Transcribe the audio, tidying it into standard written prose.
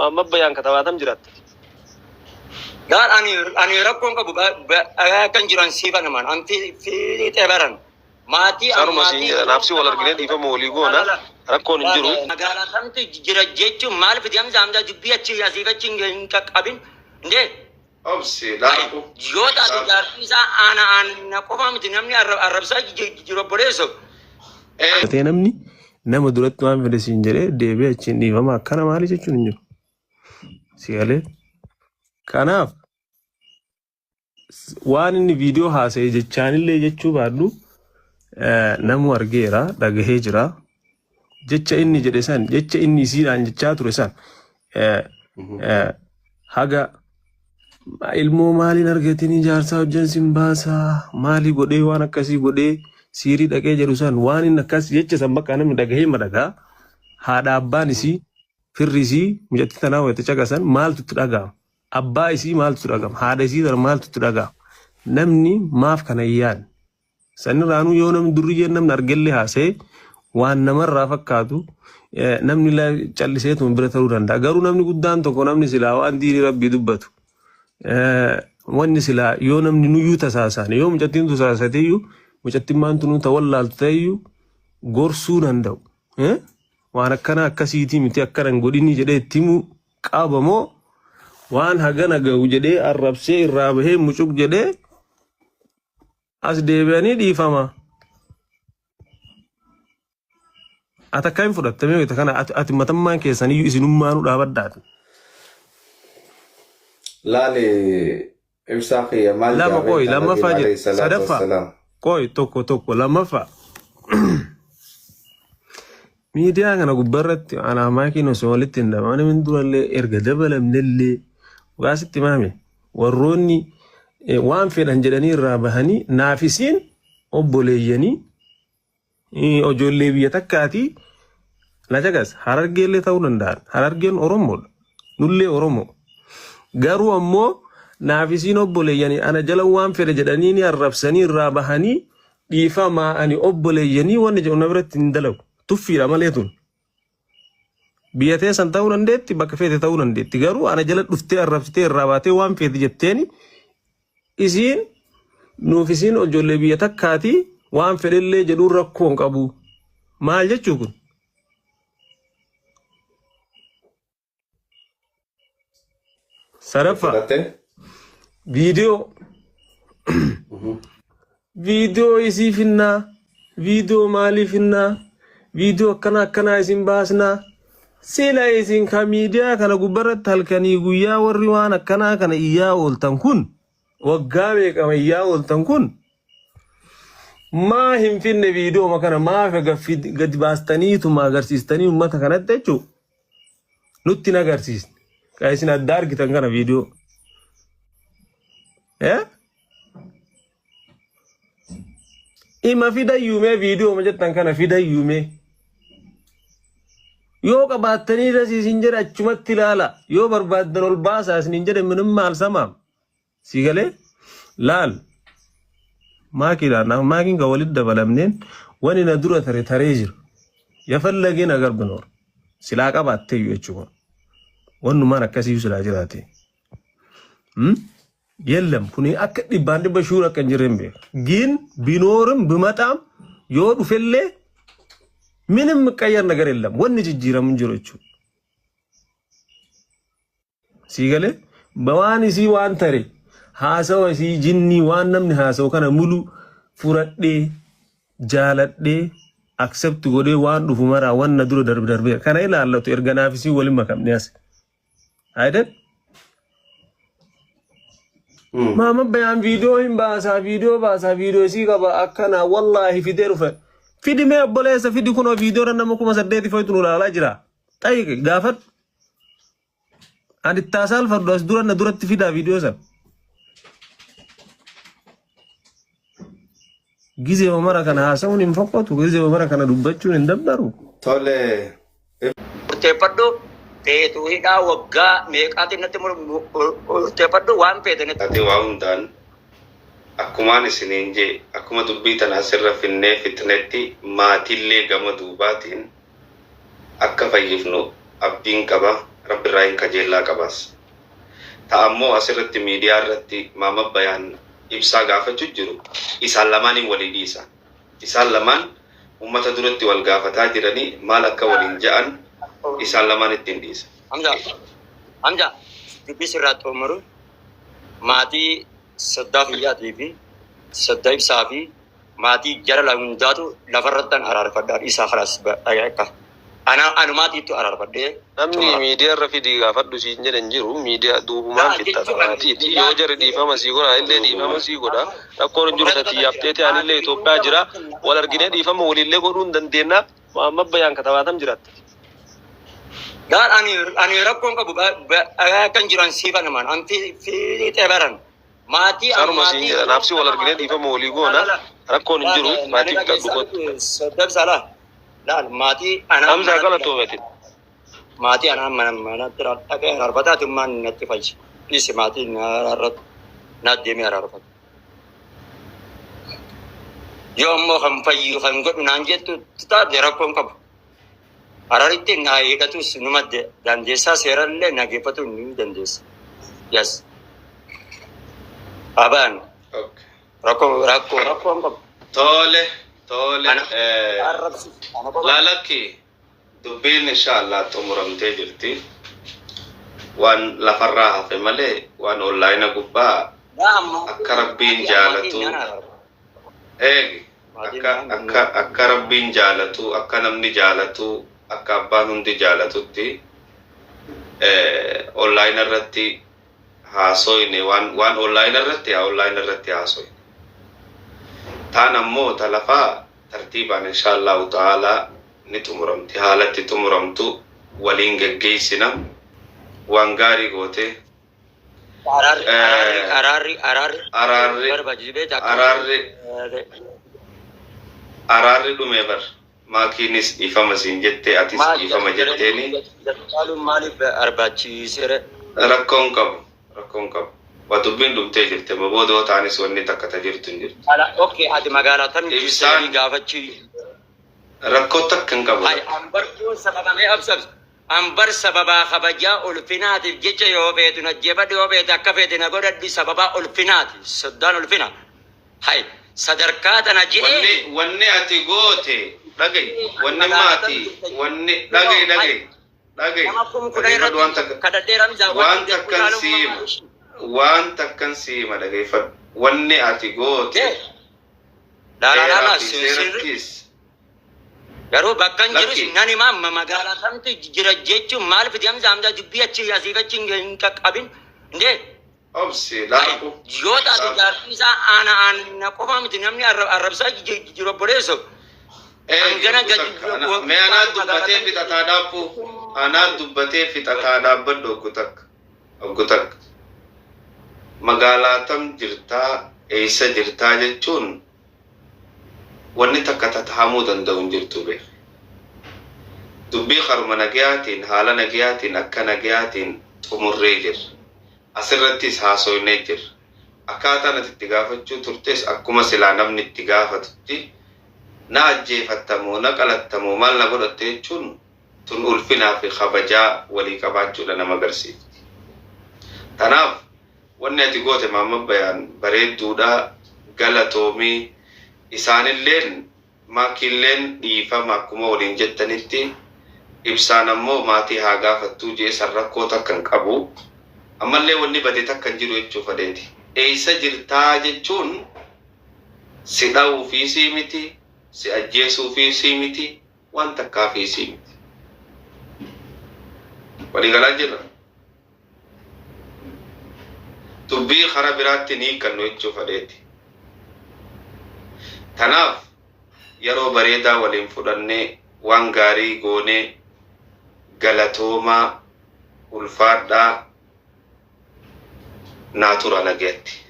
Muhammad Bayaan katabaatam jiraatta. Laal ani rakkoon qabu akkan jiran siif anamaan an fiixee baran maatii an Saruma siin maatii jedha naafsi wal arginee dhiifama walii goona rakkoon hin jiru. Magaalaa kamtu jira jechuun maal fidi Hamza Hamza dubbii achi asiif achi hin qaqqabin ndee Obsi laafu. Yoo taate jaartii isaa ana ana qofa miti namni arrabsaa jiru obboleesso. Ta'ee namni nama duratti waan fedhe siin jedhee deebi'ee achiin dhiifama akkana maali jechuun hin jiru. Si galee? Kanaaf waan inni viidiyoo haasa'e jechaanillee jechuu baadhu namu argeera dhagahee jira. Jecha inni jedhe san jecha inni isiidhaan jechaa ture san haga ilmoo maaliin argatin ijaarsaa hojjan sin baasaa maalii godhee waan akkasii godhee siirii dhaqee jedhu san waan inni akkas jecha san bakka namni dhagahee madhagaa haadha abbaan isii firri isii mucattii tanaa wayita caqasan maaltu itti dhaga'ama abbaa isii maaltu itti dhaga'ama haadha isii tana maaltu itti dhaga'ama namni maaf kana hin yaadne Sanirraanuu yoo namni durriyyeen namni argellee haasa'e waan namarraa fakkaatu namni calliseetuma bira ta'uu danda'a. Garuu namni guddaan tokko namni silaa waan diinii rabbii dubbatu wanni silaa yoo namni nuyyuu tasaasaan yoo mucattiin tasaasateeyyuu mucattiin maantu nu tawallaaltu ta'eyyuu gorsuu danda'u. Waan akkana akkasiitii miti akkana hin godhinii jedhee itti himuu qaba moo waan hagana gahu jedhee arrabsee irraa bahee mucuq jedhee As deebi'anii dhiifama. Ati akkamiin fudhatta mee wayita kana ati ati matammaan keessaniyyuu isinummaanuu dhaabadhaati. Laali ibsaa kiyya maal Lama jaa qoy beektaa nabiin lammaffaa alayhi jedhe salaatu sadaffaa wassalaam. qoy tokko tokko lammaffaa. Miidiyaa kana gubbarratti anaa maakiin osoo walitti hin dabalamin durallee erga dabalamnellee dhugaa sitti maame warroonni waan fedhan jedhanii irraa bahanii naaf isiin obboleeyyanii ijoollee biyya takkaatii na caqas harargeellee ta'uu danda'an harargeen oromoodha nullee oromoo garuu ammoo naaf isiin obboleeyyanii ana jala waan fedhe jedhanii ni arrabsanii irraa bahanii dhiifamaa ani obboleeyyanii wanni jedhu na biratti hin dalagu tuffiidha malee tun biyya teessan ta'uu dandeetti bakka feete ta'uu dandeetti garuu ana jala dhuftee arrabsitee irraa baatee waan feete jetteeni isiin nuuf isiin ijoollee biyya takkaati waan fedhellee jedhuun rakkoo hin qabu maal jechuu kun Sadaffaa Fudhatte. viidiyoo viidiyoo isii finnaa viidiyoo maalii finnaa viidiyoo akkana akkanaa isin baasnaa sila isin ka miidiyaa kana gubbarratti halkanii guyyaa warri waan akkanaa kana iyyaa ooltan kun waggaa meeqama iyyaa ooltan kun maa hin finne viidiyooma kana maaf gadi baastaniituma agarsiistanii uummata kanatti jechuudha. Nutti hin agarsiisne. Kan isin adda argitan kana viidiyoo. Eh? Ima fidayyuu mee viidiyoo jettan kana fidayyuu mee. Yoo qabaattanii irras isin jedhe achumatti ilaala. Yoo barbaaddan ol baasaa isin jedhe minim maal samaam. Si galee laal maakiidhaan maakiin kan walitti dabalamneen wani na dura tare taree jira. Yafallagee na garbinoor silaa qabaatteeyyu jechuudha. Wannumaan akkasiyyuu silaa jiraate. Yellem kuni akka dhibbaan dhibba shuur akka hin jirre hin beeku. Gin binoorim bimaxaam yoo dhufellee minim miqqayyar nagar yellem wanni jijjiiramu hin jiru jechuudha. Sii galee waan isii waan tare haasawa isii jinnii waan namni haasawu kana mulu furadhee jaaladhee accept godhee waan dhufu maraa waan na dura darbe darbee kana ilaallatu erga naaf isii waliin makamne as. Ayidhan maama bayaan viidiyoo hin baasaa viidiyoo baasaa viidiyoo isii qaba akkana wallaahi fidee dhufe. Fidi mee obboleessa fidi kunoo viidiyoo nama 8000 foytu nu ilaalaa jira. Xayiqi gaafadhu. Ani itti saalfadhu as dura na duratti fidaa viidiyoo sana. Gizee mara kana haasa'uun hin fokkatu, gizee mara kana dubbachuun hin dabbaru. Tole. Murteeffadhu feetu hidhaa waggaa meeqaatiin natti murteeffadhu waan feete natti. Ati waa hundaan akkumaan isiniin jee akkuma dubbii tana asirra finnee fixnetti maatiillee gama duubaatiin akka fayyifnu abdiin qaba. Rabbi irraa hin kajeellaa qabaas. Ta'a ammoo asirratti miidiyaa irratti Maama Bayaan ibsaa gaafachuu jiru isaan lamaaniin walii dhiisa. Isaan lamaan ummata duratti wal gaafataa jiranii maal akka waliin ja'an isaan lamaan ittiin dhiisa. Hamza, Hamza, dubbii sirraa xumuru maatii soddaa kiyyaatii fi soddaa ibsaa fi maatii jara la hundaatu lafarrattan araarfadhaa dhiisaa kalaas akka ana anumaatiittu araarfadhee Namni xumura. miidiyaa irra fidii gaafadhu siin jedhan jiru miidiyaa duubumaan Laa fixxata jechuun maatiiti. Yoo jarri dhiifama sii godha illee dhiifama sii godha. Rakkoon hin jiru tati yafteeti anillee Itoophiyaa jira. Wal arginee dhiifama waliillee godhuu hin dandeenya. Muhammad Bayaan katabaatam jiraatta. Gaar ani rakkoon qabu akkan jiran siifa namaan an fiixee baran maatii an Saruma siin maatii jedha naafsi wal arginee dhiifama walii goona. Rakkoon hin jiru maatii fixadhu kottu. Soddaa ibsaa laal laal maatii anaan Hamzaa manatti galatoomati. Maatii anaan mana manatti dhaqee araarfataati ummaan natti fayyi dhiisi maatii na araarratu na deemee araarfatu. Yoo ammoo kan fayyu kan godhu naan jettu taate rakkoon qabu. Hararitti na hidhatus numa dandeessaa seerallee na geeffatu ni dandeessa. Yes. Abaan Okay. rakkoo rakkoo rakkoon qabu. Tole, tole. Ana arrabsi ana qofa. Laalakki dubbiin inshallah xumuramtee jirti. Waan lafarraa hafe malee waan onlaayina gubbaa Daa amma akka rabbiin maatii jaalatu naan arraba. eegi Maatiin akka naan akka akka rabbiin jaalatu akka namni jaalatu akka abbaan hundi jaalatutti onlaayina irratti haasoyne waan waan onlaayina irratti haa onlaayina irratti haasoyne. Taan ammoo ta lafaa tartiibaan inshaallahu ta'aalaa ni xumuramti. Haalatti xumuramtu waliin geggeessina. Waan gaarii goote Araarri araarri araarri araarri araarri barbaachisu beekta akka araarri araarri dhume bar. Maakiinis dhiifama siin jette atis maal dhiifama jetteeni caaluun maaliif barbaachiseere? Rakkoon qabu rakkoon qabu. Waa dubbiin dhumtee jirte ma booda yoo ta'anis wanni takka ta jirtu hin jirtu. Ala okay ati magaalaa tam jirtee Ibsaan gaafachii. Rakkoo takka hin qabu Hay lakki. ambartuu sababamee absabs. Ambar sababaa kabajaa ulfinaatiif jecha yoo feetu na jeefadhu yoo feete akka feete na godhadhu sababaa ulfinaati. Soddaan ulfina. Hay sadarkaa tana Wanni je'ee wanni ati goote dhaga'i ati wanni magaalaa tam maatii jirta wanni dhaga'i hay dhaga'i dhaga'i nama kum kudha dhageeffadhu waan irratti takka kadhadhee ramzaa waan wanni takkan utaaluun siima waan takkan siima dhageeffadhu wanni ati goote Dee laa laa laa seeraa laa fi sirri seerattis garuu bakka hin jirus lakki nan hima amma magaalaa kamtu jira jechuun maal fidi Hamza Hamza dubbii achi asiif achi hin qaqqabin indee obsi Hai, laafu yoo taate laafu jaartii isaa aana aana qofa miti namni arrabsaa jiru obboleesso. Eegi Hangana oggu gadi takka ana mee anaa magaalaa dubbatee kamtu fixataa dhaabbu anaa dubbatee fixataa dhaabbadhu oggu takka oggu takka magaalaa tam jirtaa eessa jirtaa jechuun wanni takka tatahamuu danda'u hin jirtu beek. Dubbii karuma nagayaatiin haala nagayaatiin akka nagayaatiin xumurree jirra. Asirrattis haasoynee jirra. Akkaataan ati itti gaafachuu turtes akkuma silaa namni itti gaafatutti na ajjeefattamoo na qalattamoo maal na godhatte jechuun tun ulfinaa fi kabajaa walii qabaachuudha nama agarsiifti. Tanaaf wanni ati goote Maamma Bayaan bareedduudha galatoomii isaanilleen maakiilleen dhiifama akkuma waliin jettanitti ibsaan ammoo maatii haa gaafattuu jee san rakkoo takka hin qabu. Ammallee wanni bade takka hin jiru jechuu fedheeti. Eessa jirtaa jechuun si dha'uu fi sii miti, si ajjeesuu fi sii miti, waan takkaa fi sii miti. Walii galaa jirra. Dubbii karaa biraatti ni hiikkannu jechuu fedheeti. Tanaaf yeroo bareedaa waliin fudhannee waan gaarii goonee galatoomaa ulfaadhaa naa tura nagayatti.